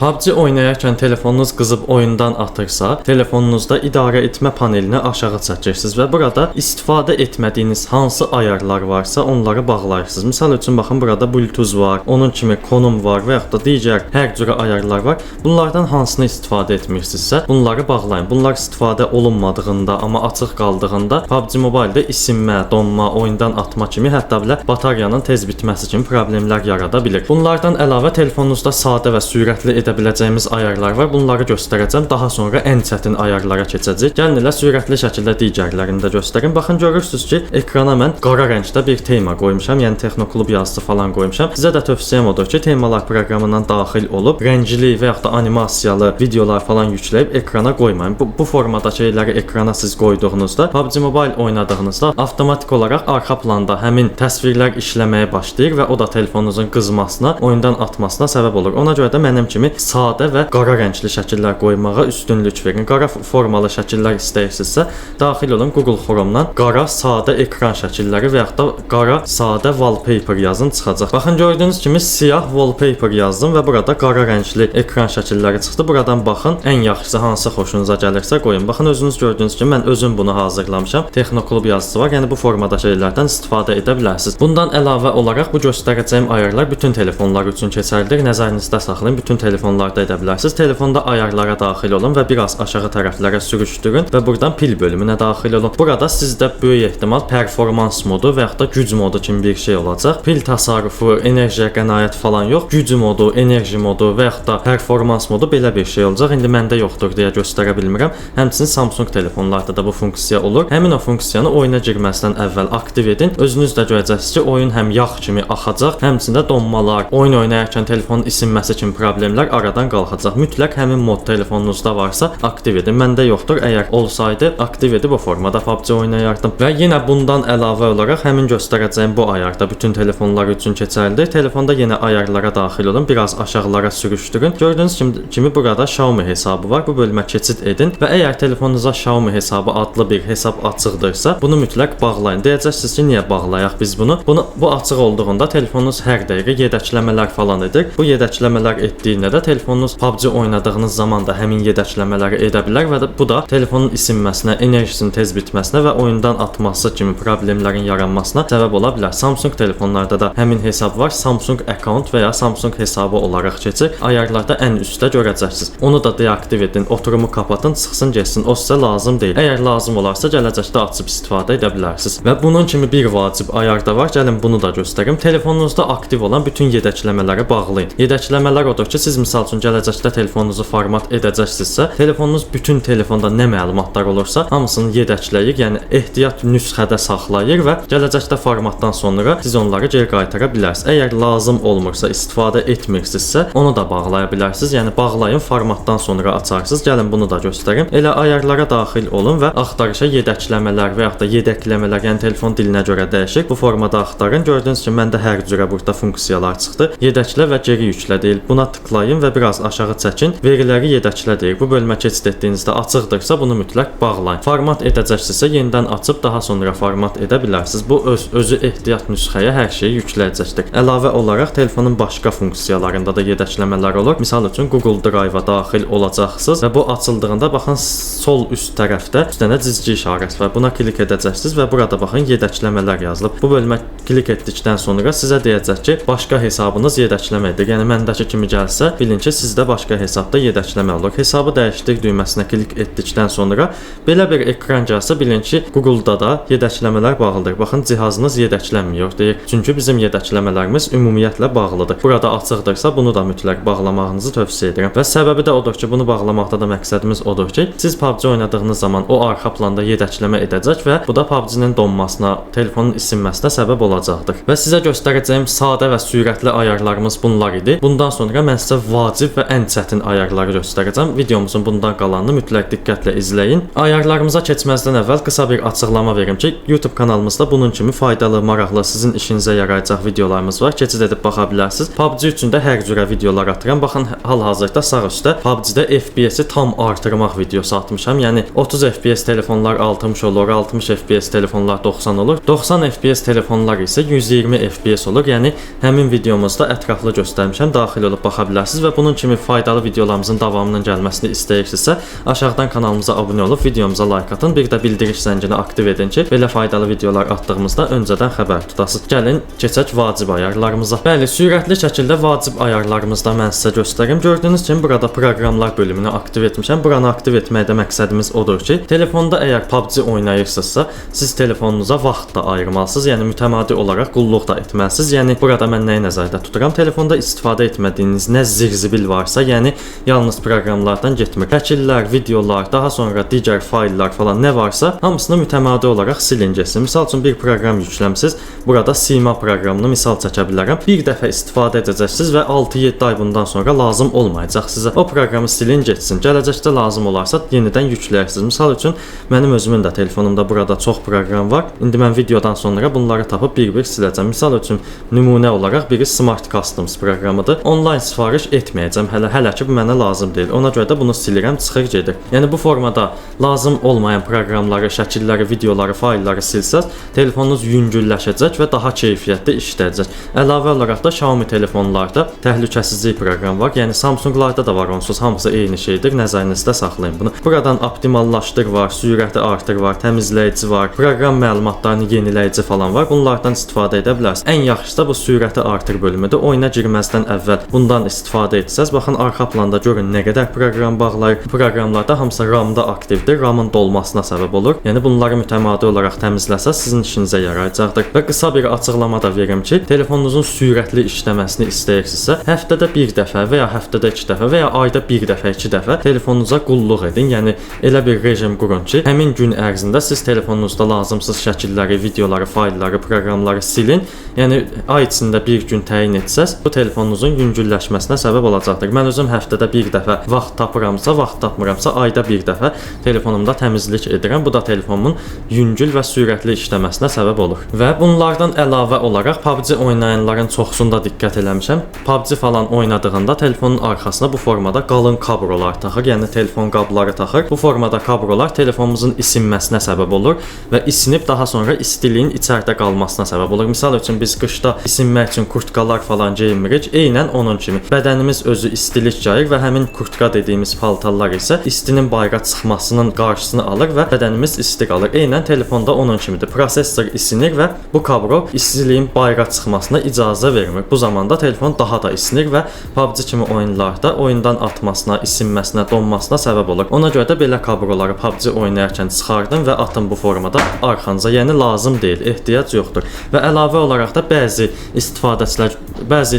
PUBG oynayarkən telefonunuz qızıb oyundan atırsa, telefonunuzda idarə etmə panelini aşağı çəkirsiniz və burada istifadə etmədiyiniz hansı ayarlar varsa, onları bağlayırsınız. Misal üçün, baxın, burada Bluetooth var, onun kimi konum var və yaxud da digər hər cürə ayarlar var. Bunlardan hansını istifadə etmirsinizsə, bunları bağlayın. Bunlar istifadə olunmadığında, amma açıq qaldığında PUBG Mobile-də isinmə, donma, oyundan atma kimi, hətta belə bataryanın tez bitməsi kimi problemlər yarada bilir. Bunlardan əlavə telefonunuzda sadə və sürətli edə biləcəyimiz ayarlar var. Bunları göstərəcəm. Daha sonra ən çətin ayarlara keçəcəyik. Gəlin elə sürətli şəkildə digərlərini də göstərim. Baxın, görürsüz ki, ekrana mən qara rəngdə bir tema qoymuşam. Yəni Texnoklub yazısı falan qoymuşam. Sizə də tövsiyəm odur ki, temalar proqramından daxil olub rəngli və yaxud da animasiyalı videolar falan yükləyib ekrana qoymayın. Bu formada şeyləri ekrana siz qoyduğunuzda, PUBG Mobile oynadığınızda avtomatik olaraq arxa planda həmin təsvirlər işləməyə başlayır və o da telefonunuzun qızmasına, oyundan atmasına səbəb olur. Ona görə də mənim kimi sadə və qara rəngli şəkillər qoymağa üstünlük verin. Qara formalı şəkillər istəyirsinizsə, daxil olun Google Chrome-dan, qara sadə ekran şəkilləri və yaxud da qara sadə wallpaper yazın, çıxacaq. Baxın, gördüyünüz kimi siyah wallpaper yazdım və burada qara rəngli ekran şəkilləri çıxdı. Buradan baxın, ən yaxşısı hansı xoşunuza gəlirsə qoyun. Baxın, özünüz gördüyünüz kimi mən özüm bunu hazırlamışam. Texnoklub yazısı var. Yəni bu formada şeylərdən istifadə edə bilərsiniz. Bundan əlavə olaraq bu göstərəcəyim ayarlar bütün telefonlar üçün keçərlidir. Nəzərinizdə saxlayın, bütün telefonlarda edə bilərsiniz. Telefonda ayarlara daxil olun və biraz aşağı tərəflərə sürüşdürün və buradan pil bölümünə daxil olun. Burada sizdə böyük ehtimal performans modu və yaxud da güc modu kimi bir şey olacaq. Pil tasarrufu, enerjiyə qənaət falan yox, güc modu, enerji modu və yaxud da performans modu, belə bir şey olacaq. İndi məndə yoxdur deyə göstərə bilmirəm. Həmçinin Samsung telefonlarda da bu funksiya olur. Həmin o funksiyanı oyuna girməzdən əvvəl aktiv edin. Özünüz də görəcəksiniz ki, oyun həm yağ kimi axacaq, həmçinin də donmalar, oyun oynayarkən telefonun isinməsi kimi problemlər aradan qalxacaq. Mütləq həmin mod telefonunuzda varsa, aktiv edin. Məndə yoxdur. Əgər olsaydı, aktiv edib o formada PUBG oynayardım. Və yenə bundan əlavə olaraq həmin göstərəcəyim bu ayar da bütün telefonlar üçün keçərlidir. Telefonda yenə ayarlara daxil olun, biraz aşağılara sürüşdürün. Gördüyünüz kimi burada Xiaomi hesabı var. Bu bölümə keçid edin və əgər telefonunuza Xiaomi hesabı adlı bir hesab açıqdırsa, bunu mütləq bağlayın. Deyəcəksiniz ki, niyə bağlayaq biz bunu? Bu açıq olduğunda telefonunuz hər dəqiqə yedəkləmələr falan edir. Bu yedəkləmələr etdiyində də telefonunuz PUBG oynadığınız zaman da həmin yedəkləmələri edə bilər və də, bu da telefonun isinməsinə, enerjisinin tez bitməsinə və oyundan atması kimi problemlərin yaranmasına səbəb ola bilər. Samsung telefonlarda da həmin hesab var. Samsung account və ya Samsung hesabı olaraq keçir. Ayarlarda ən üstdə görəcəksiniz. Onu da deaktiv edin, oturumu kapatın, çıxsın getsin. O sizə lazım deyil. Əgər lazım olarsa, gələcəkdə açıb istifadə edə bilərsiniz. Və bunun kimi bir vacib ayar da var. Gəlin bunu da göstərim. Telefonunuzda aktiv olan bütün yedəkləmələri bağlayın. Yedəkləmələr odur ki, siz misal üçün gələcəkdə telefonunuzu format edəcəksinizsə, telefonunuz bütün telefonda nə məlumatlar olursa, hamısını yedəkləyir, yəni ehtiyat nüsxədə saxlayır və gələcəkdə formatdan sonra siz onları geri qaytara bilərsiniz. Əgər lazım olmursa, istifadə etmirsinizsə, onu da bağlaya bilərsiniz. Yəni bağlayın, formatdan sonra açarsınız. Gəlin bunu da göstərim. Elə ayarlara daxil olun və axtarışa yedəkləmələr və yaxud da yedəkləmələr, yəni telefon dilinə görə dəyişir. Bu formada axtarın. Gördüyünüz kimi məndə hər cürə burada funksiyalar çıxdı. Yedəklə və geri yüklə deyil. Buna tıklayın və biraz aşağı çəkin. Veriləri yedəklə deyir. Bu bölümə keçid etdiyinizdə açıqdırsa, bunu mütləq bağlayın. Format edəcəksinizsə, yenidən açıb daha sonra format edə bilərsiniz. Bu özü ehtiyat nüsxəyə hər şeyi yükləyəcəkdir. Əlavə olaraq telefonun başqa funksiyalarında da yedəkləmələr olur. Misal üçün, Google Drive-a daxil olacaqsınız və bu açıldığında, baxın, sol üst tərəfdə üç dənə cizgi işarəsi var. Buna klik edəcəksiniz və burada, baxın, yedəkləmələr yazılıb. Bu bölümə klik etdikdən sonra sizə deyəcək ki, başqa hesabınız yedəkləmə edir. Yəni məndəki kimi gəlsə, bilin ki, sizdə başqa hesabda yedəkləmə olur. Hesabı dəyişdir düyməsinə klik etdikdən sonra belə bir ekran gəlsə, bilin ki, Google-da da yedəkləmələr bağlıdır. Baxın, cihazınız yedəklənmiyor deyir. Çünki bizim yedəkləmələrimiz ümumiyyətlə bağlıdır. Burada açıqdırsa, bunu da mütləq bağlamağınızı tövsiyə edirəm. Və səbəbi də odur ki, bunu bağlamaqda da məqsədimiz odur ki, siz PUBG oynadığınız zaman o arxa planda yedəkləmə edəcək və bu da PUBG-nin donmasına, telefonun isinməsinə səbəb olacaqdır. Və sizə göstərəcəyim sadə və sürətli ayarlarımız bunlar idi. Bundan sonra mən sizə vacib və ən çətin ayarları göstərəcəm. Videomuzun bundan qalanını mütləq diqqətlə izləyin. Ayarlarımıza keçməzdən əvvəl qısa bir açıqlama verim ki, YouTube kanalımızda bunun kimi faydalı, maraqlı, sizin işinizə yarayacaq videolarımız var. Keçid edib baxa bilərsiniz. PUBG üçün də hər cürə videolar atıram. Baxın, hal-hazırda sağ üstdə PUBG-də FPS-i tam artırmaq videosu atmışam. Yəni 30 FPS telefonlar 60 olur, 60 FPS telefonlar 90 olur. 90 FPS telefonlar isə 120 FPS olur. Yəni həmin videomuzda ətraflı göstərmişəm. Daxil olub baxa bilərsiniz və və bunun kimi faydalı videolarımızın davamının gəlməsini istəyirsinizsə, aşağıdan kanalımıza abunə olub videomuza like atın. Bir də bildiriş zəngini aktiv edin ki, belə faydalı videolar atdığımızda öncədən xəbər tutasınız. Gəlin keçək vacib ayarlarımıza. Bəli, sürətli şəkildə vacib ayarlarımızda mən sizə göstərim. Gördüyünüz kimi burada proqramlar bölümünü aktiv etmişəm. Buranı aktiv etməkdə məqsədimiz odur ki, telefonda əgər PUBG oynayırsınızsa, siz telefonunuza vaxt da ayırmalısınız. Yəni mütəmadi olaraq qulluq da etməlisiniz. Yəni burada mən nəyi nəzərdə tuturam? Telefonda istifadə etmədiyiniz nə zirzibil varsa, yəni yalnız proqramlardan getmir. Şəkillər, videolar, daha sonra digər fayllar falan nə varsa, hamısını mütəmadi olaraq silin getsin. Misal üçün bir proqram yükləmisiniz. Burada Sima proqramını misal çəkə bilərəm. Bir dəfə istifadə edəcəksiniz və 6-7 ay bundan sonra lazım olmayacaq sizə. O proqramı silin getsin. Gələcəkdə lazım olarsa yenidən yükləyərsiniz. Misal üçün mənim özümün də telefonumda burada çox proqram var. İndi mən videodan sonra bunları tapıb bir-bir siləcəm. Misal üçün nümunə olaraq biri Smart Customs proqramıdır. Onlayn sifariş etməyəcəm. Hələ ki bu mənə lazım deyil. Ona görə də bunu silirəm, çıxır gedir. Yəni bu formada lazım olmayan proqramları, şəkilləri, videoları, faylları silsəz, telefonunuz yüngülləşəcək və daha keyfiyyətli işləyəcək. Əlavə olaraq da Xiaomi telefonlarda təhlükəsizlik proqramı var. Yəni Samsung-larda da var onsuz. Hamısı eyni şeydir. Nəzərinizdə saxlayın bunu. Buradan optimallaşdır var, sürəti artır var, təmizləyici var, proqram məlumatlarını yeniləyici falan var. Bunlardan istifadə edə bilərsiniz. Ən yaxşısı da bu sürəti artır bölümüdür. Oyuna girməzdən əvvəl bundan istifadə etsəz, baxın arxa planda görün nə qədər proqram bağlayır. Proqramlarda hamısı RAM-da aktivdir. RAM-ın dolmasına səbəb olur. Yəni bunları mütəmadi olaraq təmizləsəz sizin işinizə yarayacaqdır. Və qısa bir açıqlama da verim ki, telefonunuzun sürətli işləməsini istəyirsinizsə, həftədə bir dəfə və ya həftədə 2 dəfə və ya ayda bir dəfə, 2 dəfə telefonunuza qulluq edin. Yəni elə bir rejim qurun ki, həmin gün ərzində siz telefonunuzda lazımsız şəkilləri, videoları, faylları, proqramları silin. Yəni ay içində bir gün təyin etsəz, bu telefonunuzun yüngülləşməsinə səbəb olacaqdır. Mən özüm həftədə bir dəfə vaxt tapıramsa, vaxt tapmıramsa ayda bir dəfə telefonumda təmizlik edirəm. Bu da telefonumun yüngül və sürətli işləməsinə səbəb olur. Və bunlardan əlavə olaraq PUBG oynayanların çoxsunda diqqət eləmişəm. PUBG falan oynadığında telefonun arxasına bu formada qalın kablolar taxır, yəni telefon qabları taxır. Bu formada kablolar telefonumuzun isinməsinə səbəb olur və isinib daha sonra istiliyin içəridə qalmasına səbəb olur. Misal üçün biz qışda isinmək üçün kurtkalar falan geyinmirik. Eynən onun kimi bədənimiz özü istilik yayır və həmin kurtka dediyimiz paltarlar isə istinin bayıra çıxmasının qarşısını alır və bədənimiz isti qalır. Eynən telefonda onun kimidir. Prosesor isinir və bu kablo istiliyin bayıra çıxmasına icazə vermir. Bu zamanda telefon daha da isinir və PUBG kimi oyunlarda oyundan atmasına, isinməsinə, donmasına səbəb olur. Ona görə də belə kabloları PUBG oynayarkən çıxardın və atın bu formada arxanıza. Yəni lazım deyil, ehtiyac yoxdur. Və əlavə olaraq da bəzi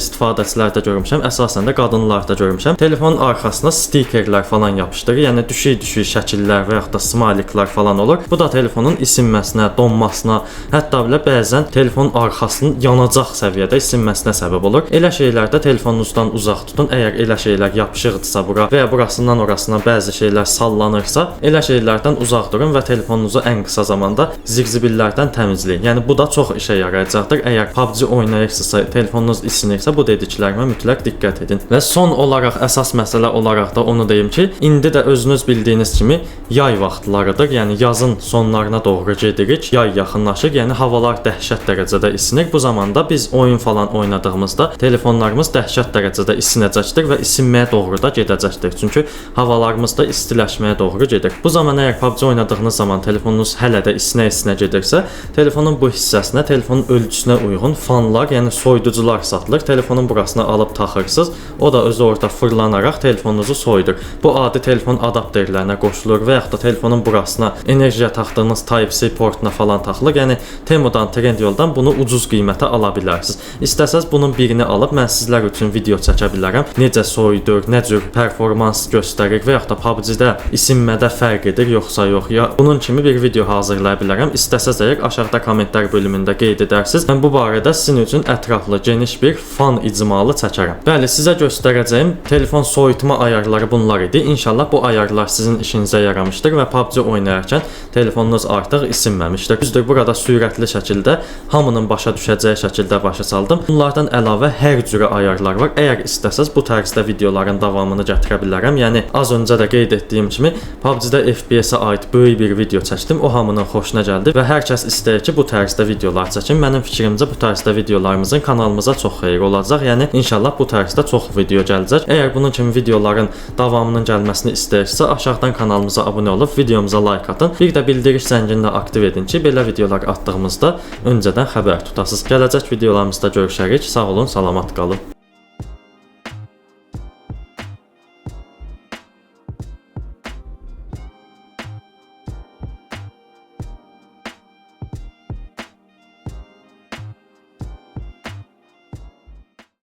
istifadəçilərdə görmüşəm, əsasən də qadınlarda görmüşəm. Telefonun arxasına stikerlər falan yapışdırır. Yəni düşük-düşük şəkillər və yaxud da smayliklər falan olur. Bu da telefonun isinməsinə, donmasına, hətta belə bəzən telefonun arxasının yanacaq səviyyədə isinməsinə səbəb olur. Elə şeylərdə telefonunuzdan uzaq tutun. Əgər elə şeylər yapışıqdırsa bura və ya burasından orasına bəzi şeylər sallanırsa, elə şeylərdən uzaq durun və telefonunuzu ən qısa zamanda zirzibillərdən təmizləyin. Yəni bu da çox işə yarayacaqdır. Əgər PUBG oynayırsınızsa, telefonunuz isinirsə, bu dediklərimə mütləq diqqət edin. Və son olaraq əsas məsələ olaraq da onu deyim ki, indi də özünüz bildiyiniz kimi yay vaxtlarıdır. Yəni yazın sonlarına doğru gedirik. Yay yaxınlaşır. Yəni havalar dəhşət dərəcədə isinir. Bu zamanda biz oyun falan oynadığımızda telefonlarımız dəhşət dərəcədə isinəcəkdir və isinməyə doğru da gedəcəkdir. Çünki havalarımız da istiləşməyə doğru gedir. Bu zaman əgər PUBG oynadığınız zaman telefonunuz hələ də isinə-isinə gedirsə, telefonun bu hissəsinə, telefonun ölçüsünə uyğun fanlar, yəni soyuducular satılır. Telefonun burasına alıb taxırsınız. O da özü orada fırlanaraq telefonunuzu soyudur. Bu adi telefon adapterlərinə qoşulur və yaxud da telefonun burasına enerjiya taxdığınız Type-C portuna falan taxılır. Yəni Temudan, Trendyoldan bunu ucuz qiymətə ala bilərsiniz. İstəsəz bunun birini alıb mən sizlər üçün video çəkə bilərəm. Necə soyudur, nə cür performans göstərir və yaxud da PUBG-də isinmədə fərq edir yoxsa yox. Ya bunun kimi bir video hazırlaya bilərəm. İstəsəz əgər aşağıda kommentlər bölümündə qeyd edərsiniz. Mən bu barədə sizin üçün ətraflı, geniş bir fan icmalı çəkərəm. Bəli, sizə göstərəcəyim telefon soyutma ayarları bunlar idi. İnşallah bu ayarlar sizin işinizə yaramışdır və PUBG oynayarkən telefonunuz artıq isinməmişdir. Düzdür, burada sürətli şəkildə hamının başa düşəcəyi şəkildə başa saldım. Bunlardan əlavə hər cürə ayarlar var. Əgər istəsəz bu tərzdə videoların davamını gətirə bilərəm. Yəni az öncə də qeyd etdiyim kimi PUBG-də FPS-ə aid böyük bir video çəkdim. O hamının xoşuna gəldi və hər kəs istəyir ki, bu tərzdə videolar çəkim. Mənim fikrimcə bu tərzdə videolarımızın kanalımıza çox xeyri olacaq. Yəni inşallah bu tərzdə çox video gələcək. Əgər bunun kimi videoların davamının gəlməsini istəyirsinizsə, aşağıdan kanalımıza abunə olub videomuza like atın. Bir də bildiriş zəngini də aktiv edin ki, belə videolar atdığımızda öncədən xəbər tutasınız. Gələcək videolarımızda görüşərik. Sağ olun, salamat qalın.